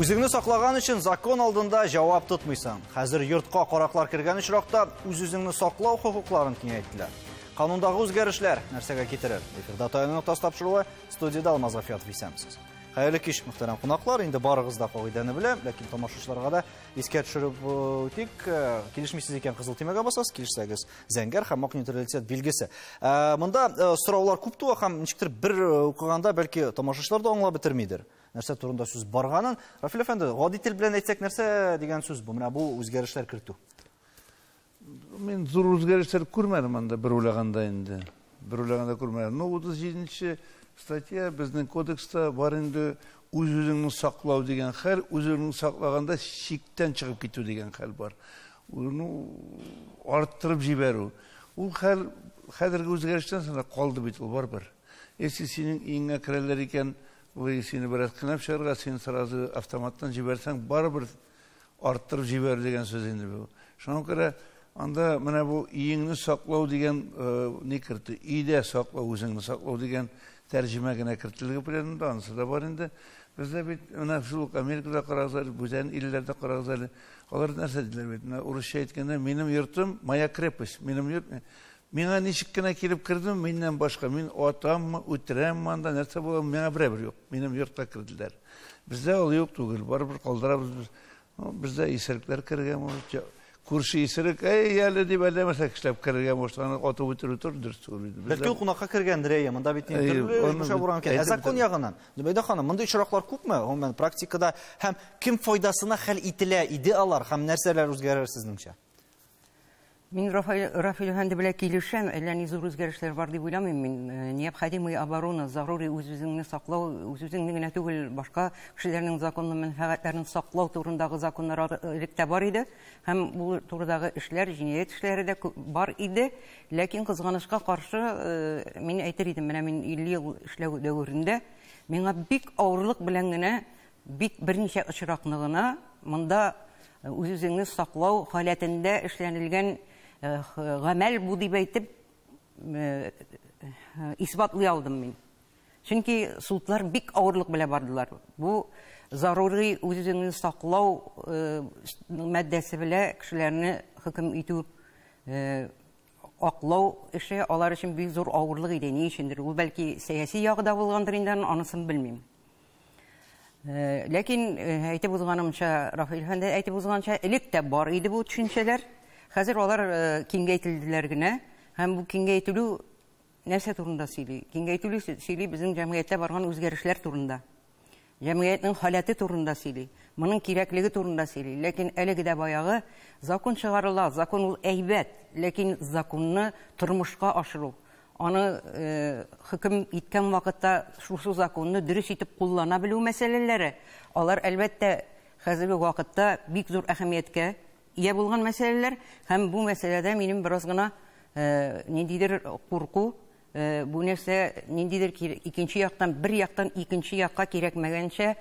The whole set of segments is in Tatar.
Үзеңне саклаган өчен закон алдында җавап тотмыйсың. Хәзер йортка караклар кергән очракта үз-үзеңне саклау хокукларын киңәйттеләр. Канундагы үзгәрешләр нәрсәгә китерер? Эфирда Таяну ноктасы тапшыруы, студиядә Алмаз Гафиятов, исәнмесез. Хәерле кич, мөхтәрәм кунаклар. Инде барыгыз да кагыйдәне белә, ләкин тамашачыларга да искә төшереп үтик. Килешмисез икән, кызыл төймәгә басасыз, килешсәгез, зәңгәр һәм ак нейтралитет билгесе. Монда сораулар күп туа һәм ничектер бер укыганда бәлки тамашачылар да аңлап бетермидер. Нәрсә турында сүз барганын. Рафил әфәнде, гади тел белән әйтсәк, нәрсә дигән сүз бу? Менә бу үзгәрешләр кертү. Мин зур үзгәрешләр күрмәдем анда бер уйлаганда инде. Бер уйлаганда күрмәдем. Ну, 37 статья безнең кодекста бар инде, үз-үзеңне саклау дигән хәл, үз-үзеңне саклаганда чиктән чыгып китү дигән хәл бар. Ну, арттырып җибәрү. Ул хәл хәзерге үзгәрештән соң да калды бит ул барыбер. Если синең өеңә керәләр икән, ул сине бераз кыйнап чыгарга, син сразу автоматтан җибәрсәң, барыбер арттырып җибәрү дигән сүз инде бу. Шуңа күрә анда менә бу өеңне саклау дигән ни кертте? Өйдә саклау, үзеңне саклау дигән тәрҗемә генә кертелде пленумда, анысы да бар инде. Бездә бит менә шул ук Америкада карагыз әле, бүтән илләрдә карагыз әле. Алар нәрсә диләр бит? Менә урысча әйткәндә, минем йортым, моя крепость, минем йорт. Миңа ничек кенә килеп кердем, миннән башка, мин атаммы, үтерәмме анда, нәрсә була, миңа берәбер юк. Минем йортка керделәр. Бездә ул юк түгел, барыбер калдырабыз без. Бездә исерекләр керергә может, күрше исерек, әй, әле дип әллә нәрсә эшләп керергә может, аны атып үтерү түгел, дөрес түгел. Бәлки ул кунакка кергәндер, әйе, монда бит инде төрле эш булырга мөмкин. Ә закон ягыннан, Зөбәйдә ханым, мондый очраклар күпме, гомумән, практикада һәм кем файдасына хәл ителә иде алар һәм нәрсәләр үзгәрер сезнеңчә? Мин Рафаэль әфәнде белән килешәм, әллә ни зур үзгәрешләр бар дип уйламыйм мин. Необходимый оборона, зарури үз-үзеңне саклау, үз-үзеңне генә түгел, башка кешеләрнең законлы мәнфәгатьләрен саклау турындагы законнар элек тә бар иде. Һәм бу турыдагы эшләр, җинаять эшләре дә бар иде. Ләкин кызганычка каршы, мин әйтер идем, менә мин 50 ел эшләү дәверендә миңа бик авырлык белән генә бик берничә очракны гына монда үз-үзеңне саклау халәтендә эшләнелгән гамәл бу дип әйтеп исбатлый алдым мин. Чөнки судлар бик авырлык белән бардылар. Бу зарури үз-үзеңне саклау маддәсе белән кешеләрне хөкем итү, аклау эше алар өчен бик зур авырлык иде. Ни өчендер? Ул бәлки сәяси ягы да булгандыр инде, анысын белмим. Ләкин әйтеп узганымча, Рафаэль әфәнде әйтеп узганча, элек тә бар иде бу төшенчәләр. Хәзер алар киңәйтелделәр генә. Һәм бу киңәйтелү нәрсә турында сөйли? Киңәйтелү сөйли безнең җәмгыятьтә барган үзгәрешләр турында. Җәмгыятьнең халәте турында сөйли. Моның кирәклеге турында сөйли. Ләкин әлеге дә баягы закон чыгарыла, закон ул әйбәт, ләкин законны тормышка ашыру, аны хөкем иткән вакытта шушы законны дөрес итеп куллана белү мәсьәләләре, алар әлбәттә хәзерге вакытта бик зур әһәмияткә ия булган мәсьәләләр. Һәм бу мәсьәләдә минем бераз гына ниндидер курку, бу нәрсә ниндидер икенче яктан, бер яктан икенче якка кирәкмәгәнчә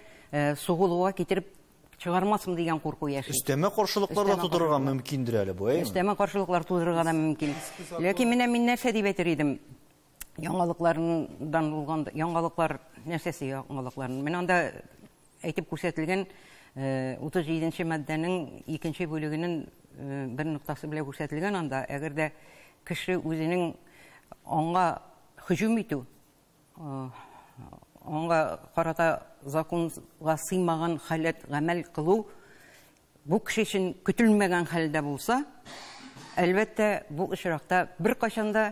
сугылуга китереп чыгармасмы дигән курку яши. Өстәмә каршылыклар да тудырырга мөмкиндер әле бу, әйеме? Өстәмә каршылыклар тудырырга да мөмкин. Ләкин менә мин нәрсә дип әйтер идем? Яңалыклардан булган, яңалыклар нәрсәсе яңалыклар? Менә анда әйтеп күрсәтелгән 37 маддәнең икенче бүлегенең бер ноктасы белән күрсәтелгән анда, әгәр дә кеше үзенең аңга һөҗүм итү, аңга карата законга сыймаган халәт гамәл кылу бу кеше өчен көтелмәгән хәлдә булса, әлбәттә, бу очракта беркайчан да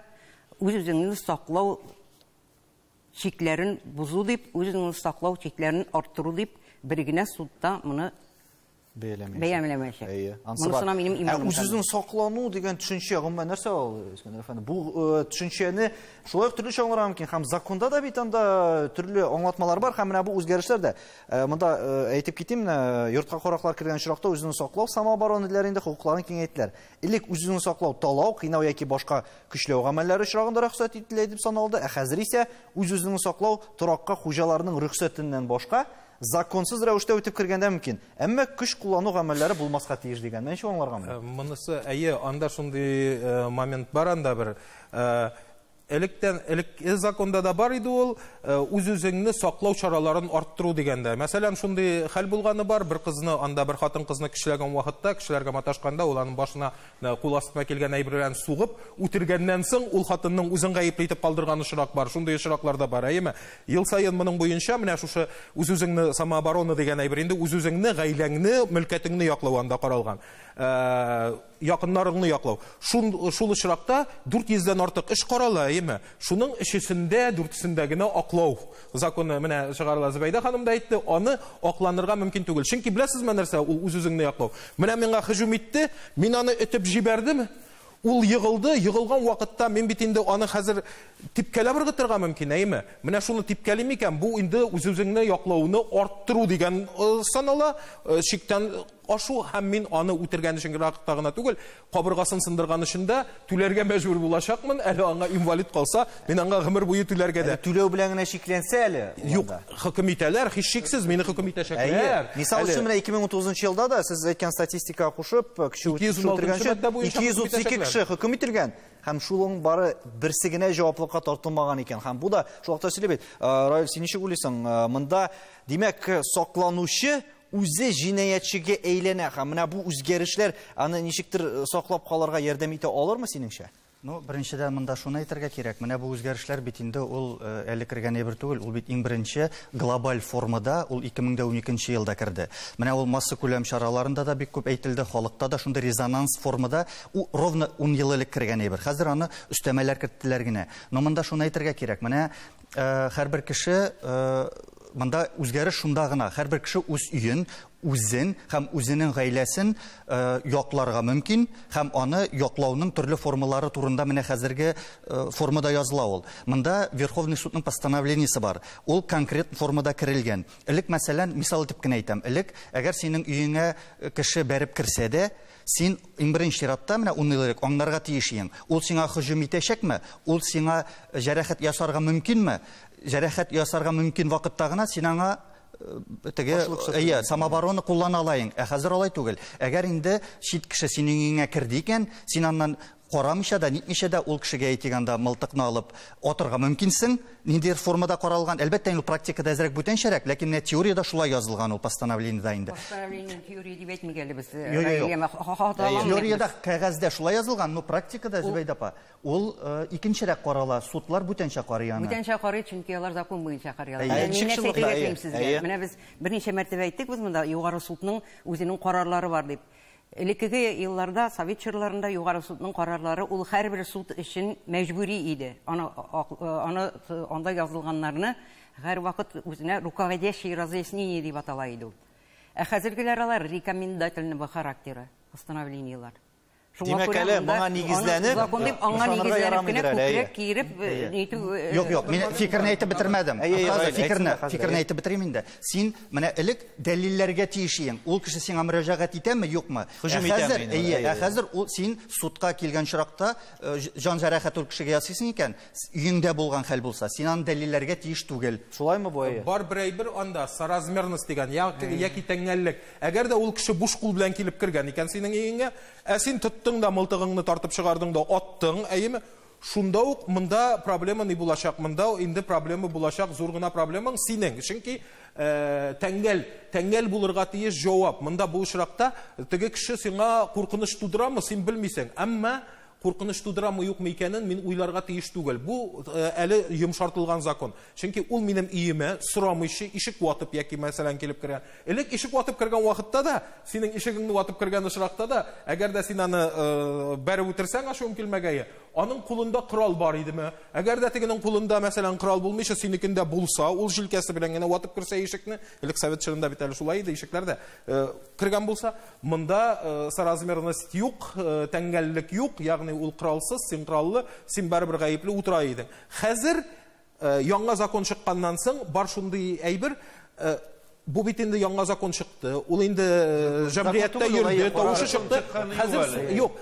үз-үзеңне саклау чикләрен бозу дип, үз-үзеңне саклау чикләрен арттыру дип бер генә судта моны бәяләмәячәк. Әйе, ансы бар. Монысына минем иманым Үз-үзеңне камил. саклану дигән төшенчә гомумән нәрсә ул, Искәндәр әфәнде? Бу төшенчәне шулай ук төрлечә аңларга мөмкин. Һәм законда да бит анда төрле аңлатмалар бар, һәм менә бу үзгәрешләр дә. Монда әйтеп китим, менә йортка караклар кергән очракта үзен саклау самооборона диләр инде, хокукларын киңәйттеләр. Элек үзен саклау талау, кыйнау яки башка көчләү гамәлләре очрагында рөхсәт ителә дип саналды. Ә хәзер исә үз-үзен саклау торакка хуҗаларның рөхсәтеннән башка законсыз рәвештә үтеп кергәндә мөмкин. Әмма көч куллану гамәлләре булмаска тиеш дигән. Ничек аңларга мөмкин? Монысы, әйе, анда шундый момент бар, анда бер Электән элек законда да бар иде ул, үз-үзеңне саклау чараларын арттыру дигәндә. Мәсәлән, шундый хәл булганы бар, бер кызны, анда бер хатын кызны кешеләгән вакытта, кешеләргә маташканда, ул аның башына кул астына килгән әйбер белән сугып, үтергәннән соң ул хатынның үзен гаепле итеп калдырган очрак бар. Шундый очраклар да бар, әйеме? Ел саен моның буенча менә шушы үз-үзеңне самооборона дигән әйбер инде үз-үзеңне, гаиләңне, мөлкәтеңне яклау анда каралган. Якыннарыңны яклау. Шул очракта 400дән артык эш карала, әйеме? Шуның өчесендә, дүртесендә генә аклау законы менә чыгарыла. Зөбәйдә ханым да әйтте, аны акланырга мөмкин түгел. Чөнки беләсезме нәрсә ул үз-үзеңне яклау? Менә миңа һөҗүм итте, мин аны өтеп җибәрдем. Ул егылды, егылган вакытта мин бит инде аны хәзер типкәләп ыргытырга мөмкин, әйеме? Менә шуны типкәлим икән, бу инде үз-үзеңне яклауны арттыру дигән санала, чиктән ашу, һәм мин аны үтергән өчен гына түгел, кабыргасын сындырган өчен дә түләргә мәҗбүр булачакмын. Әле аңа инвалид калса, мин аңа гомер буе түләргә дә. Түләү белән генә чикләнсә әле. Юк, хөкем итәләр, һичшиксез мине хөкем итәчәкләр. Мисал өчен, менә 2019 елда да сез әйткән статистикага кушып, кеше үтергәнче 232 кеше хөкем ителгән. Һәм шулың бары берсе генә җаваплылыкка тартылмаган икән. Һәм бу да шул вакытта сөйли бит. Раил, син ничек уйлыйсың? Монда, димәк, сакланучы үзе җинаятьчегә әйләнә. Һәм менә бу үзгәрешләр аны ничектер саклап калырга ярдәм итә алырмы синеңчә? Ну, беренчедән монда шуны әйтергә кирәк. Менә бу үзгәрешләр бит инде ул әле кергән әйбер түгел, ул бит иң беренче глобаль формада ул 2012 елда керде. Менә ул массакүләм чараларында да бик күп әйтелде, халыкта да шундый резонанс формада ровно 10 ел элек кергән әйбер. Хәзер аны өстәмәләр керттеләр генә. Но монда шуны әйтергә кирәк. Менә һәрбер кеше монда үзгәреш шунда гына. Һәрбер кеше үз өен, үзен һәм үзенең гаиләсен якларга мөмкин, һәм аны яклауның төрле формалары турында менә хәзерге формада языла ул. Монда Верховный судның постановлениесе бар. Ул конкрет формада керелгән. Элек, мәсәлән, мисал итеп кенә әйтәм. Элек, әгәр синең өеңә кеше бәреп керсә дә, син иң беренче чиратта менә 10 ел элек аңларга тиеш идең. Ул сиңа һөҗүм итәчәкме? Ул сиңа җәрәхәт ясарга мөмкинме? Җәрәхәт ясарга мөмкин вакытта гына син аңа теге, әйе, самооборона куллана алайың. Ә хәзер алай түгел. Әгәр инде чит кеше синең өеңә керде икән, син аннан карамыйча да, нитмичә дә ул кешегә әйтик анда мылтыкны алып атырга мөмкинсең. Ниндидер формада каралган. Әлбәттә, инде практикада әзрәк бүтәнчәрәк, ләкин менә теориядә шулай язылган ул постановлениедә инде. Постановление теория дип әйтмик әле без. Теориядә кәгазьдә шулай язылган, но практикада, Зөбәйдә апа, ул икенчерәк карала, судлар бүтәнчә карый аны. Бүтәнчә карый, чөнки алар закон буенча карыйлар. Мин нәрсә әйтергә телим сезгә? Менә без берничә мәртәбә әйттек, без монда Югары судның үзенең карарлары бар дип. Элеккеге елларда, совет чорларында Югары судның карарлары ул һәрбер суд өчен мәҗбүри иде. Аны анда язылганнарны һәрвакыт үзенә руководящие разъяснения дип атала иде ул. Ә хәзергеләр алар рекомендательного характера постановлениелар. Димәк, әле моңа нигезләнеп, закон дип аңа нигезләнеп кенә күкрәк киереп нитү. Юк, юк, мин фикерне әйтеп бетермәдем. Фикерне әйтеп бетерим инде. Син менә элек дәлилләргә тиеш идең. Ул кеше сиңа мөрәҗәгать итәме, юкмы? Хәзер, әйе, ә хәзер ул син судка килгән очракта җан җәрәхәте ул кешегә ясыйсың икән, өеңдә булган хәл булса, син аны дәлилләргә тиеш түгел. Шулаймы бу, әйе? Бар бер әйбер анда соразмерность дигән, яки тәңгәллек. Әгәр дә ул кеше буш кул белән килеп кергән икән синең өеңә, ә син тоттың да мылтыгыңны тартып чыгардың да аттың, әйеме? Шунда ук монда проблема ни булачак? Монда инде проблема булачак, зур гына проблемаң синең. Чөнки тәңгәл булырга тиеш җавап. Монда бу очракта теге кеше сиңа куркыныч тудырамы, син белмисең. Әмма куркыныч тудырамы юкмы икәнен мин уйларга тиеш түгел. Бу әле йомшартылган закон. Чөнки ул минем өемә сорамыйча ишек ватып яки мәсәлән килеп кергән. Элек ишек ватып кергән вакытта да, синең ишегеңне ватып кергән очракта да, әгәр дә син аны бәреп үтерсәң, ачуым килмәгәе, аның кулында корал бар идеме? Әгәр дә тегенең кулында мәсәлән корал булмыйча, синекендә булса, ул җилкәсе белән генә ватып керсә ишекне, элек совет чорында бит әле шулай иде, ишекләр дә кергән булса, монда соразмерность юк, тәңгәллек юк, ягъни ул коралсыз, син кораллы, син барыбер гаепле утыра идең. Хәзер яңа закон чыкканнан соң бар шундый әйбер, Бу бит инде яңа закон чыкты. Ул инде җәмгыятьтә йөрде, тавышы чыкты. Хәзер юк,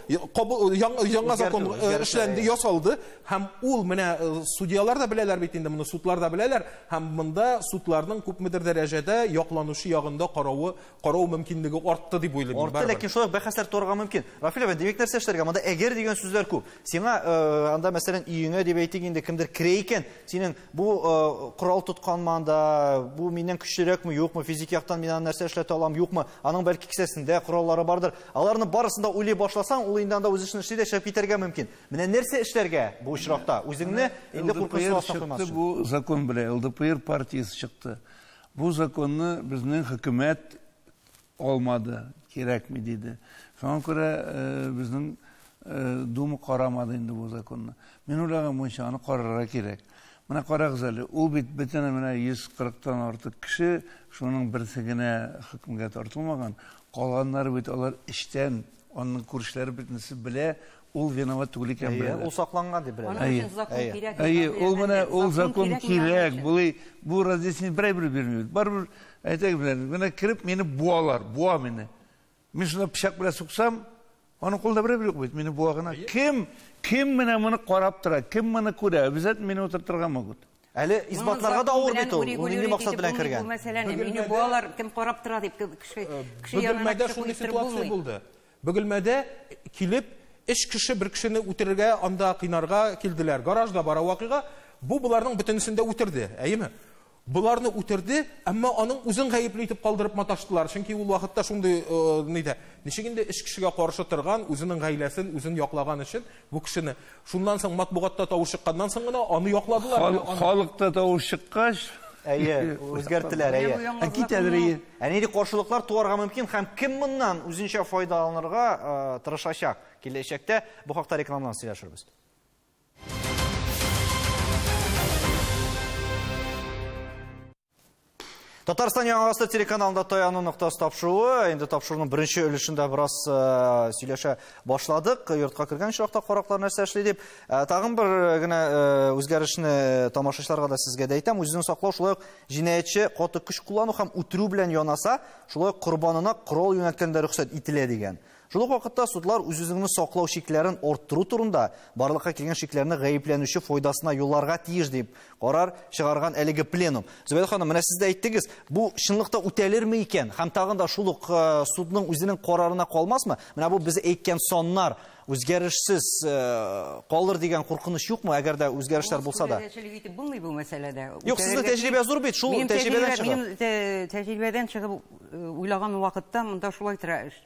яңа закон эшләнде, ясалды һәм ул менә судьялар да беләләр бит инде моны, судлар да беләләр һәм монда судларның күпмедер дәрәҗәдә якланучы ягында каравы, карау мөмкинлеге артты дип уйлыйм. Артты, ләкин шулай бәхәсләр торырга мөмкин. Рафил әфәнде, димәк нәрсә эшләргә? Монда әгәр дигән сүзләр күп. Сиңа анда мәсәлән өеңә дип әйтик инде кемдер керә икән, синең бу корал тотканмы анда, бу миннән көчлерәкме, юкмы, физик яктан мин аны нәрсә эшләтә алам, юкмы, аның бәлки кесәсендә кораллары бардыр. Аларны барысын да уйлый башласаң, ул инде анда үз эшен эшли дә чыгып китәргә мөмкин. Менә нәрсә эшләргә бу очракта? Үзеңне инде куркыныч астына куймас өчен. Бу закон белән ЛДПР партиясе чыкты. Бу законны безнең хөкүмәт алмады, кирәкми диде. Шуңа күрә безнең Дума карамады инде бу законны. Мин уйлаган буенча аны карарга кирәк. Менә карагыз әле, ул бит бөтен менә 140-тан артык кеше, шуның берсе генә хөкемгә тартылмаган. Калганнары бит алар эчтән, аның күршеләре бөтенесе белә, ул виноват түгел икән белә. Ул сакланган дип белә. Аның өчен закон кирәк. Әйе, ул менә ул закон кирәк. Булай бу разъяснение берәй бер бирми. Барыбер әйтәк белән, менә кереп мине буалар, буа мине. Мин шунда пычак белән суксам, аның кулында берәй бер юк бит, мине буа гына. Кем, кем менә моны карап тора, кем моны күрә? Обязательно мине утыртырга могут. Әле исбатларга да авыр бит ул. Ул нинди максат белән кергән? Бу мәсьәләне мине буалар, кем карап тора дип кеше кеше янына Бөгелмәдә шундый ситуация булды. Бөгелмәдә килеп өч кеше бер кешене үтерергә, анда кыйнарга килделәр. Гаражда бара вакыйга. Бу буларның бөтенесен дә үтерде, әйеме? Буларны үтерде, әмма аның үзен гаепле итеп калдырып маташтылар. Чөнки ул вакытта шундый нидә, ничек инде өч кешегә каршы торган, үзенең гаиләсен, үзен яклаган өчен бу кешене. Шуннан соң матбугатта тавыш чыкканнан соң гына аны якладылар. Халыкта тавыш чыккач, әйе, үзгәрттеләр, әйе. Ә китәдер, әйе. Ә нинди каршылыклар туарга мөмкин һәм кем моннан үзенчә файдаланырга тырышачак киләчәктә? Бу хакта рекламадан сөйләшербез. Татарстан Яңа Гасыр телеканалында Таяну ноктасы тапшыруы. Инде тапшыруның беренче өлешендә бераз сөйләшә башладык. Йортка кергән очракта караклар нәрсә эшли дип. Тагын бер генә үзгәрешне тамашачыларга да сезгә дә әйтәм. Үзен саклау шулай ук җинаятьче каты көч куллану һәм үтерү белән янаса, шулай ук корбанына корал юнәлткәндә рөхсәт ителә дигән. Шул ук вакытта судлар үз-үзеңне саклау чикләрен арттыру турында барлыкка килгән шикләрне гаепләнүче файдасына юлларга тиеш дип карар чыгарган әлеге пленум. Зөбәйдә ханым, менә сез дә әйттегез, бу чынлыкта үтәлерме икән? Һәм тагын да шул ук судның үзенең карарына калмасмы? Менә бу без әйткән саннар үзгәрешсез калыр дигән куркыныч юкмы, әгәр дә үзгәрешләр булса да? Күзәтчелек итеп булмый бу мәсьәләдә. Юк, сезнең тәҗрибә зур бит, шул тәҗрибәдән чыгып. Минем тәҗрибәдән чыгып уйлаган вакытта монда шулай тора эш.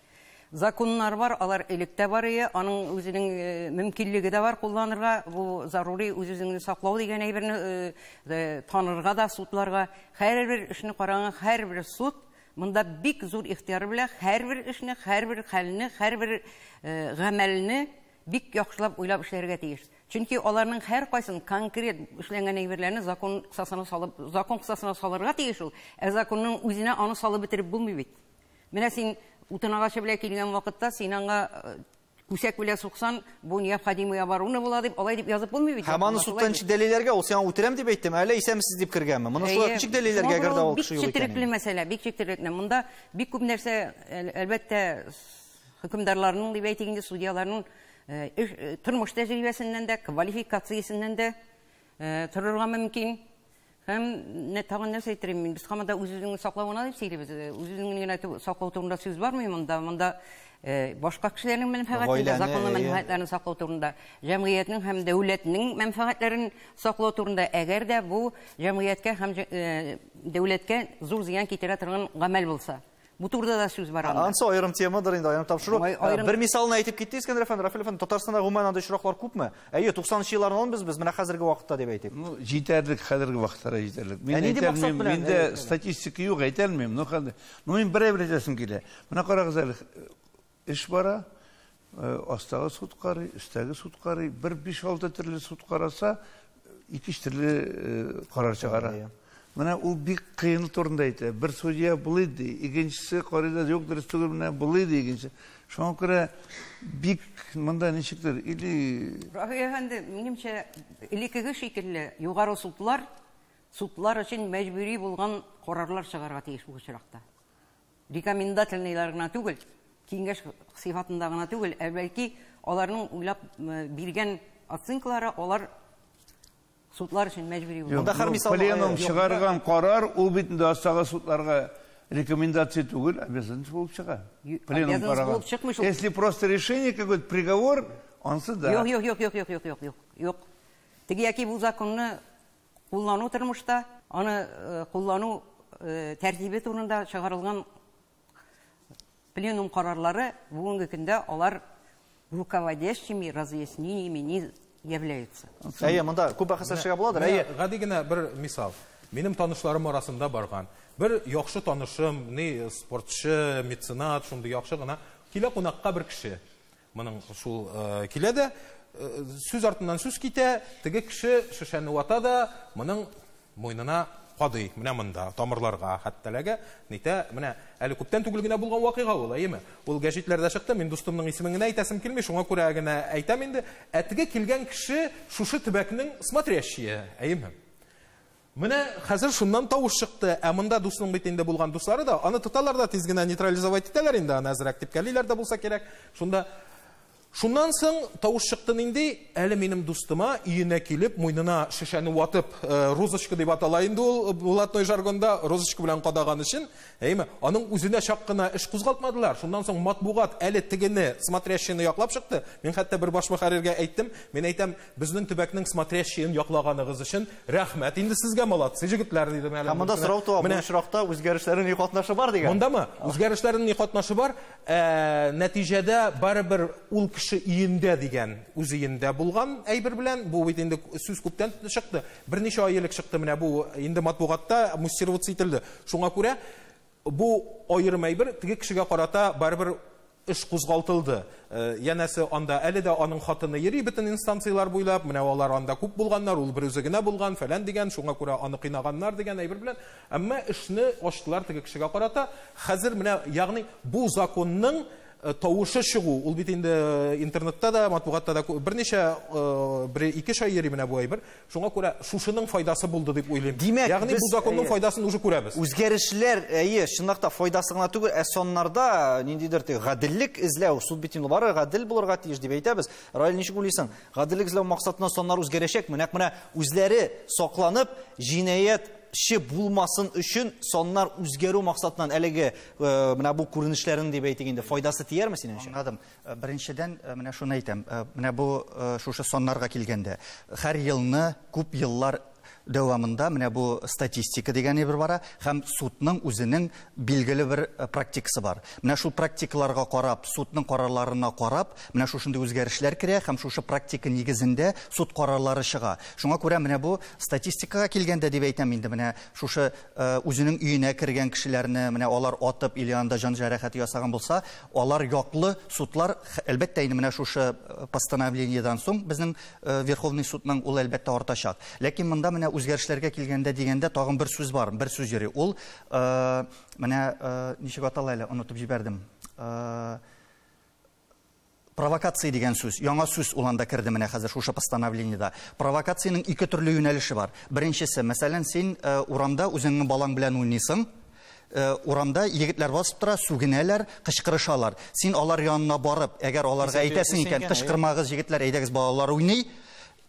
Законнар бар, алар электә бар ие, аның үзенең мөмкинлеге дә бар кулланырга, бу зарури үз-үзеңне саклау дигән әйберне танырга да судларга. Һәрбер эшне караган һәрбер суд монда бик зур ихтыяр белән һәрбер эшне, һәрбер хәлне, һәрбер гамәлне бик яхшылап уйлап эшләргә тиеш. Чөнки аларның һәр кайсын конкрет эшләнгән әйберләрне закон кысасына салып, закон кысасына салырга тиеш ул. Ә законның үзенә аны салып бетереп булмый бит. Менә син утын агачы белән килгән вакытта син аңа күсәк белән суксан, бу необходимый оборона була дип, алай дип язып булмый бит. Һәм аны судтан ничек дәлилләргә, ул сиңа үтерәм дип әйттеме, әллә исәнмесез дип кергәнме? Моны шулай ничек дәлилләргә, әгәр дә ул кеше юк икән? Бик четерекле мәсьәлә, бик четерекле. Монда бик күп нәрсә, әлбәттә, хөкемдарларның дип әйтик инде, судьяларның тормыш тәҗрибәсеннән дә, квалификациясеннән дә торырга мөмкин. Һәм тагын нәрсә әйтер идем мин, без һаман да үз-үзеңне саклау гына дип сөйлибез. Үз-үзеңне генә саклау турында сүз бармы монда? Монда башка кешеләрнең мәнфәгатен, законлы мәнфәгатьләрен саклау турында, җәмгыятьнең һәм дәүләтнең мәнфәгатьләрен саклау турында, әгәр дә бу җәмгыятькә һәм дәүләткә зур зыян китерә торган гамәл булса. Бу турыда да сүз бар анда. Ансы аерым темадыр инде, аерым тапшыру. Бер мисалын әйтеп китте Искәндәр әфәнде, Рафил әфәнде, Татарстанда гомумән андый очраклар күпме? Әйе, 90нчы елларны алабыз без, менә хәзерге вакытта дип әйтик. Ну, җитәрлек, хәзерге вакытта җитәрлек. Мин Ә нинди әйтә максат алмыйм, белән? миндә статистика юк, әйтә алмыйм. Ну, хәзер, ну, мин берәй бер әйтәсем килә. Менә карагыз әле, эш бара, астагы суд карый, өстәге суд карый, бер биш-алты төрле суд караса, ике-өч төрле карар чыгара. Менә ул бик кыен турында әйтә. Бер судья булый ди, икенчесе карый да, юк, дөрес түгел, менә булый ди икенче. Шуңа күрә бик монда ничектер, или Рафил әфәнде, минемчә, элеккеге шикелле югары судлар Судлар өчен мәҗбүри булган карарлар чыгарга тиеш бу очракта. Рекомендательныйлар гына түгел, киңәш сыйфатында гына түгел, ә бәлки аларның уйлап биргән оценкалары алар судлар өчен мәҗбүри булган. Монда һәр мисал пленум чыгарган карар ул бит инде астагы судларга рекомендация түгел, обязанность булып чыга. Пленум караган. Если просто решение какой-то, приговор, ансы да. Юк, юк, юк, юк, юк, юк, юк, юк. Теге яки бу законны куллану тормышта, аны куллану тәртибе турында чыгарылган пленум карарлары бүгенге көндә алар руководящими разъяснениями не являются. Әйе, монда күп бәхәсләшергә буладыр. Әйе, гади генә бер мисал. Минем танышларым арасында барган бер яхшы танышым, ни спортчы, меценат, шундый яхшы гына килә кунакка бер кеше. Моның шул килә дә сүз артыннан сүз китә, теге кеше шешәне вата да, моның муенына кадый, менә монда, тамырларга хәтта нитә, менә әле күптән түгел генә булган вакыйга ул, әйеме? Ул гәҗитләрдә чыкты, мин дустымның исемен генә әйтәсем килми, шуңа күрә генә әйтәм инде. Ә теге килгән кеше шушы төбәкнең смотрящие, әйеме? Менә хәзер шуннан тавыш чыкты. Ә монда дусның бит инде булган дуслары да, аны тоталар да тиз генә нейтрализовать итәләр инде, аны әзрәк типкәлиләр дә булса кирәк. Шунда шуннан соң тавыш чыкты нинди, әле минем дустыма өенә килеп, муенына шешәне ватып, розочка дип атала инде ул блатной жаргонда, розочка белән кадаган өчен, әйме, аның үзенә чак кына эш кузгалтмадылар. Шуннан соң матбугат әле тегене, смотрящийны яклап чыкты. Мин хәтта бер баш мөхәрриргә әйттем, мин әйтәм, безнең төбәкнең смотрящийын яклаганыгыз өчен рәхмәт инде сезгә, молодцы җегетләр, дидем әле. Һәм монда сорау туа, бу очракта үзгәрешләрнең ни катнашы бар дигән. Мондамы? Үзгәрешләрнең ни катнашы бар? Нәтиҗәдә барыбер ул кеше өендә дигән, үз өендә булган әйбер белән, бу бит инде сүз күптән чыкты. Берничә ай элек чыкты менә бу инде матбугатта муссироваться ителде. Шуңа күрә бу аерым әйбер теге кешегә карата барыбер эш кузгалтылды. Янәсе анда әле дә аның хатыны йөри бөтен инстанцияләр буйлап, менә алар анда күп булганнар, ул бер үзе генә булган, фәлән дигән, шуңа күрә аны кыйнаганнар дигән әйбер белән. Әмма эшне ачтылар теге кешегә карата. Хәзер менә, ягъни бу законның тавышы чыгу, ул бит инде интернетта да, матбугатта да берничә бер ике ай йөри менә бу әйбер. Шуңа күрә шушының файдасы булды дип уйлыйм. Димәк, ягъни бу законның файдасын уже күрәбез. Үзгәрешләр, әйе, чынлап та файдасы гына түгел, ә саннарда ниндидер теге гаделлек эзләү, суд бит инде бары гадел булырга тиеш дип әйтәбез. Раил, ничек уйлыйсың? Гаделлек эзләү максатыннан саннар үзгәрәчәкме? Нәкъ менә үзләре сакланып, җинаять булмасын өчен саннар үзгәрү максатыннан әлеге менә бу күренешләрен дип әйтик инде файдасы тиярме синеңчә? Аңладым. Беренчедән менә шуны әйтәм. Менә бу шушы саннарга килгәндә, һәр елны күп еллар дәвамында менә бу статистика дигән әйбер бара һәм судның үзенең билгеле бер практикасы бар. Менә шул практикаларга карап, судның карарларына карап, менә шушындый үзгәрешләр керә һәм шушы практика нигезендә суд карарлары чыга. Шуңа күрә менә бу статистикага килгәндә дип әйтәм инде, менә шушы үзенең өенә кергән кешеләрне, менә алар атып или анда җан җәрәхәте ясаган булса, алар яклы судлар әлбәттә инде менә шушы постановлениедән соң безнең Верховный судның ул әлбәттә артачак. Ләкин монда менә үзгәрешләргә килгәндә дигәндә тагын бер сүз бар, бер сүз йөри. Ул менә ничек атала әле, онытып җибәрдем. Провокация дигән сүз, яңа сүз ул анда керде менә хәзер шушы постановлениедә. Провокациянең ике төрле юнәлеше бар. Беренчесе, мәсәлән, син урамда үзеңнең балаң белән уйныйсың. Урамда егетләр басып тора, сүгенәләр, кычкырышалар. Син алар янына барып, әгәр аларга әйтәсең икән, кычкырмагыз, егетләр, әйдәгез, балалар уйный.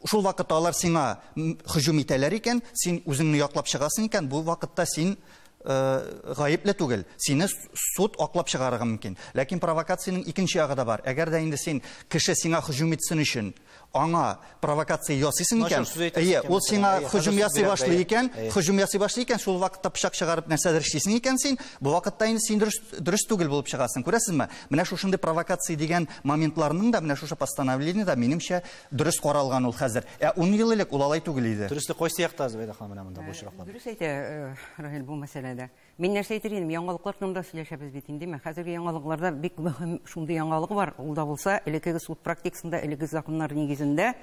Шул вакытта алар сиңа һөҗүм итәләр икән, син үзеңне яклап чыгасың икән, бу вакытта син гаепле түгел. Сине суд аклап чыгарырга мөмкин. Ләкин провокациянең икенче ягы да бар. Әгәр дә инде син кеше сиңа һөҗүм итсен өчен аңа провокация ясыйсың икән, әйе, ул сиңа һөҗүм ясый башлый икән, һөҗүм ясый башлый икән, шул вакытта пычак чыгарып нәрсәдер эшлисең икән син, бу вакытта инде син дөрес түгел булып чыгасың. Күрәсезме? Менә шушындый провокация дигән моментларның да менә шушы постановлениедә минемчә дөрес каралган ул хәзер. Ә 10 ел элек ул алай түгел иде. Дөреслек кайсы якта, Зөбәйдә ханым, менә монда бу очракларда? Дөрес әйтә Раил бу мәсьәләдә. Мин нәрсә әйтер идем, яңалыклар турында сөйләшәбез бит инде. Хәзерге яңалыкларда бик мөһим шундый яңалык бар. Ул да булса, элеккеге суд практикасында, элеккеге законнар нигезендә,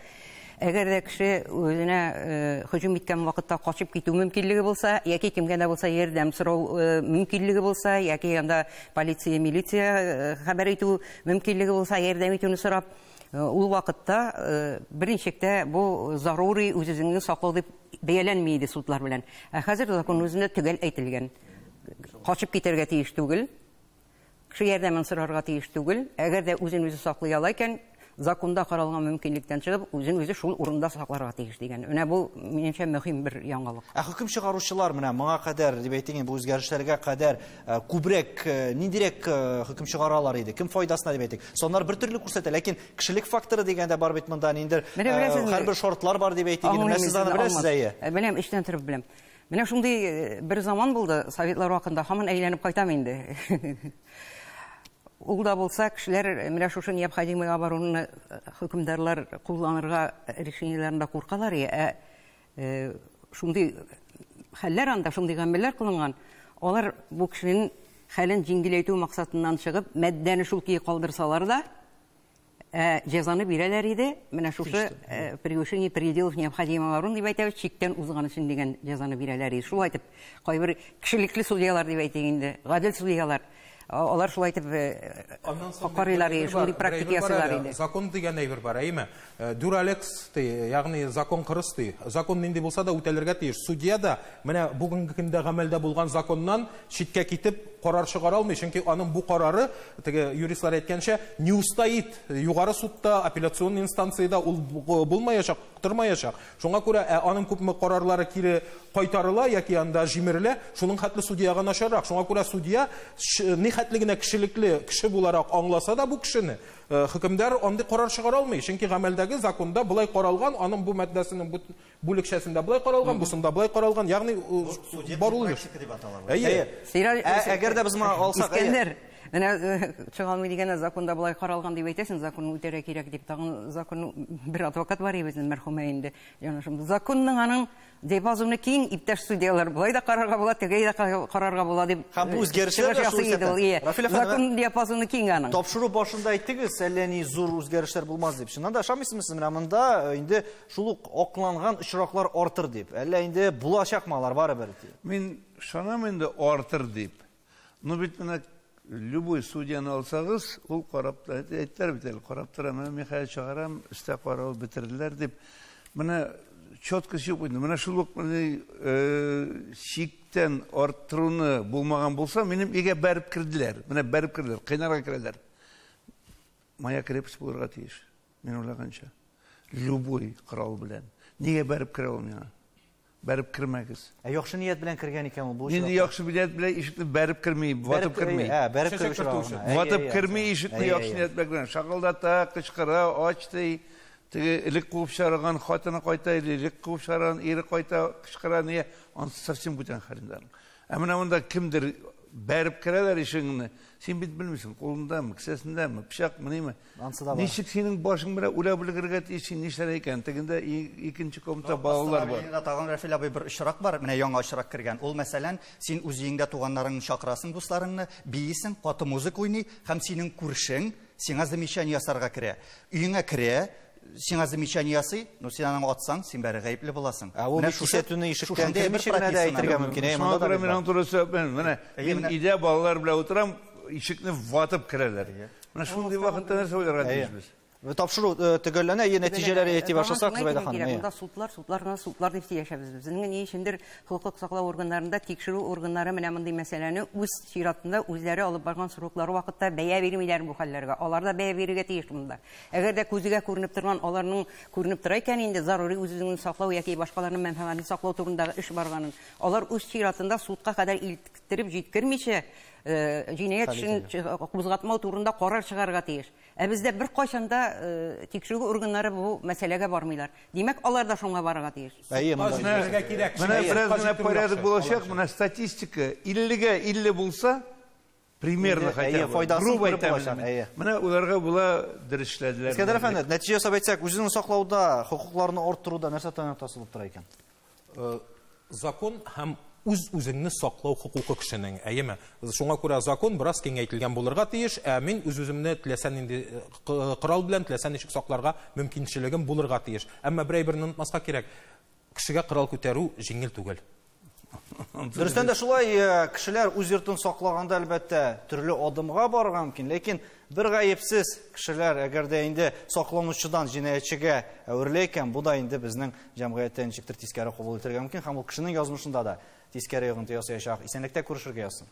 әгәр дә кеше үзенә һөҗүм иткән вакытта качып китү мөмкинлеге булса, яки кемгә дә булса ярдәм сорау мөмкинлеге булса, яки анда полиция, милиция хәбәр итү мөмкинлеге булса, ярдәм итүне сорап, Ул вакытта берничек тә бу зарури үз-үзеңне саклау дип бәяләнми иде судлар белән. Ә хәзер закон үзендә төгәл әйтелгән. Качып китәргә тиеш түгел, кеше ярдәмен сорарга тиеш түгел. Әгәр дә үзен үзе саклый ала икән, законда каралган мөмкинлектән чыгып, үзен үзе шул урында сакларга тиеш дигән. Менә бу минемчә мөһим бер яңалык. Ә хөкем чыгаручылар менә моңа кадәр дип әйтик, бу үзгәрешләргә кадәр күбрәк ниндирәк хөкем чыгаралар иде? Кем файдасына дип әйтик? Саннар бер төрле күрсәтә, ләкин кешелек факторы дигәндә бар бит монда ниндер һәрбер шартлар бар дип әйтик. Менә сез аны беләсез, әйе. Беләм, эчтән торып беләм. Менә шундый бер заман булды, советлар вакытында һаман әйләнеп кайтам инде. Ул да булса, кешеләр менә шушы необходимый оборонаны хөкемдарлар кулланырга решениеләрендә куркалар, ә шундый хәлләр анда, шундый гамәлләр кылынган, алар бу кешенең хәлен җиңеләйтү максатыннан чыгып, маддәне шул көе калдырсалар да, җәзаны бирәләр иде. Менә шушы превышение пределов необходимого обороны дип әйтәбез, чиктән узган өчен дигән җәзаны бирәләр иде. Шулай итеп, кайбер кешелекле судьялар дип әйтик инде, гадел судьялар, алар шулай итеп карыйлар иде, шундый практика ясыйлар иде. Закон дигән әйбер бар, әйеме? Дюралекс ди, ягъни закон кырыс ди. Закон нинди булса да үтәлергә тиеш. Судья да менә бүгенге көндә гамәлдә булган законнан читкә китеп карар чыгара алмый, чөнки аның бу карары, теге юристлар әйткәнчә, не устоит. Югары судта, апелляцион инстанциядә ул булмаячак, тормаячак. Шуңа күрә аның күпме карарлары кире кайтарыла яки анда җимерелә, шуның хәтле судьяга начаррак. Шуңа күрә судья ни хәтле генә кешелекле кеше буларак аңласа да бу кешене, хөкемдар андый карар чыгара алмый, чөнки гамәлдәге законда былай каралган, аның бу маддәсенең бу бүлекчәсендә былай каралган, бусында былай каралган, ягъни бар ул эш. Әйе. Әгәр дә без моны алсак, Искәндәр, менә чыга алмый дигәндә законда былай каралган дип әйтәсең, законны үтәргә кирәк дип, тагын закон бер адвокат бар иде безнең мәрхүмә инде. Янышым. Законның аның диапазоны киң, иптәш судьялар, былай да карарга була, тегеләй дә карарга була дип. Һәм бу үзгәрешләр дә шул исәптән. Закон диапазоны киң аның. Тапшыру башында әйттегез, әллә ни зур үзгәрешләр булмас дип. Чыннан да ышанмыйсызмы сез, менә монда инде шул ук акланган очраклар артыр дип. Әллә инде булачакмы алар барыбер дип? Мин ышанам инде артыр дип. Но бит менә любой судьяны алсагыз, ул карап та, әйттеләр бит әле, карап тора, менә мин хәзер чыгарам, өстә карау бетерделәр дип. Менә четко юк инде. Менә шул ук чиктән арттыруны булмаган булса, минем өйгә бәреп керделәр. Менә бәреп керделәр, кыйнарга керделәр. Моя крепость булырга тиеш, мин уйлаганча. Любой корал белән. Нигә бәреп керә ул миңа? Бәреп кермәгез. Ә яхшы ният белән кергән икән ул бу. Нинди яхшы ният белән ишекне бәреп керми, ватып керми. Бәреп керү. Ватып керми ишекне яхшы ният белән кергән. Шакылдата, кычкыра, ач ди. Теге элек куып чыгарган хатыны кайта, элек куып чыгарган ире кайта, кычкыра, не, ансы совсем бүтән хәлендә. Ә менә монда кемдер бәреп керәләр ишегеңне. Син бит белмисең, кулындамы, кесәсендәме, пычакмы, ниме? Ничек синең башың белән уйлап өлгерергә тиеш, син нишләр икән? Тегендә икенче комната балалар бар. Тагын Рафил абый бер очрак бар, менә яңа очрак кергән. Ул мәсәлән, син үз өеңдә туганнарыңны чакырасың, дусларыңны, бийсең, каты музыка уйный һәм синең күршең сиңа замечание ясарга керә. Өеңә керә, сиңа замечание ясый, но син аны атсаң, син бәре гаепле буласың. Ә ул кисәтүне ишектән кермичә генә дә әйтергә мөмкин. Әй, монда да мин аның турында менә мин өйдә балалар белән утырам, ишекне ватып керәләр. Менә шундый вакытта нәрсә уйларга тиешбез? Тапшыру төгәлләнә, е нәтиҗәләре әйтеп башласак, Зөбәйдә ханым. Монда судлар, судлар гына судлар дип сөйләшәбез. Безнең ни өчендер хокук саклау органнарында тикшерү органнары менә мондый мәсьәләне үз чиратында үзләре алып барган сроклары вакытта бәя бирмиләр бу хәлләргә. Алар да бәя бирергә тиеш монда. Әгәр дә күзгә күренеп торган, аларның күренеп тора икән инде зарури үз-үзеңне саклау яки башкаларның мәнфәгатен саклау турындагы эш барганын, алар үз чиратында судка кадәр илттереп җиткермичә, җинаять эшен кузгатмау турында карар чыгарырга тиеш. Ә бездә бер кайчан да тикшерү органнары бу мәсьәләгә бармыйлар. Димәк, алар да шуңа барырга тиеш. Әйе, менә бераз генә порядок булачак, менә статистика 50-гә 50 булса, примерно хотя бы, грубо әйтәм. Менә уларга була дөрес эшләделәр. Искәндәр әфәнде, нәтиҗә ясап әйтсәк, үзеңне саклауда, хокукларны арттыруда нәрсә тасылып тора икән? Закон һәм үз-үзеңне саклау хокукы кешенең, әйеме? Шуңа күрә закон бераз киңәйтелгән булырга тиеш, ә мин үз-үземне теләсә нинди корал белән теләсә ничек сакларга мөмкинчелегем булырга тиеш. Әмма бер әйберне онытмаска кирәк. Кешегә корал күтәрү җиңел түгел. Дөрестән дә шулай, кешеләр үз йортын саклаганда, әлбәттә, төрле адымга барырга мөмкин, ләкин бер гаепсез кешеләр, әгәр дә инде сакланучыдан җинаятьчегә әверелә икән, бу да инде безнең җәмгыятьтә ничектер тискәре кабул итәргә мөмкин һәм ул кешенең язмышында да тискәре йогынты ясаячак. Исәнлектә күрешергә язсын.